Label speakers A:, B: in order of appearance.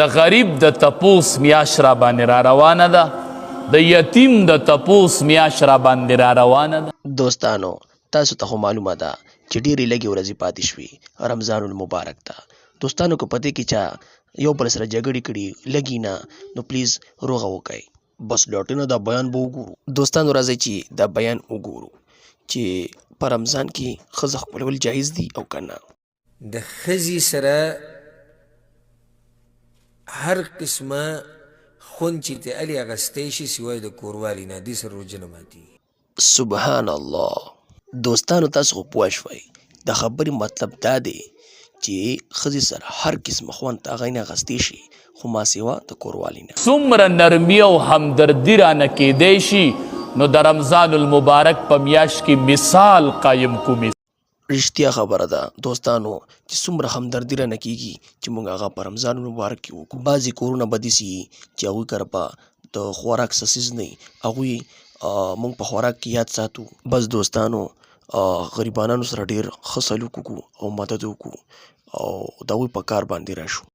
A: د غریب د تپوس میاشت را باندې را روانه ده، د یتیم د تپوس میاشت را باندې را روانه ده.
B: دوستانو تاسو ته خو معلومه ده چې ډېرې لږې ورځې پاتې شوې رمضان المبارک ته. دوستانو که په دې کې چا یو بل سره جګړې کړي لږې نه نو پلیز روغه وکړئ. بس لاټینه دا بیان به وګورو. دوستانو راځئ چې دا بیان وګورو چې په رمضان کې ښځه ښکلول جایز دي او که نه؟
C: د ښځې سره هر قسمه خوند چې ته الې اغستی شي سوای د کوروالي نه، دې سره روژه نه ماتېږي.
B: سبحان الله دوستانو تاسو خو پوه شوئ د خبرې مطلب دا دی چې ښځې سره هر قسمه خوند ته هغه نه اغستی شي خو ما سوا د کوروالي نه.
A: څومره نرمي او همدردي رانه کېدای شي نو د رمضان المبارک په میاشت کې مثال قایم کوم.
B: رښتیا خبره ده دوستانو چې څومره همدردي رانه کیږي چې موږ هغه په رمضان المبارک کې وکړو. بعضې کورونه به داسې وي چې هغوی کره به د خوراک څه څیز نه وي، هغوی موږ په خوراک کې یاد ساتو. بس دوستانو غریبانانو سره ډېر ښه سلوک وکړو او مدد وکړو او د هغوی په کار باندې راشو.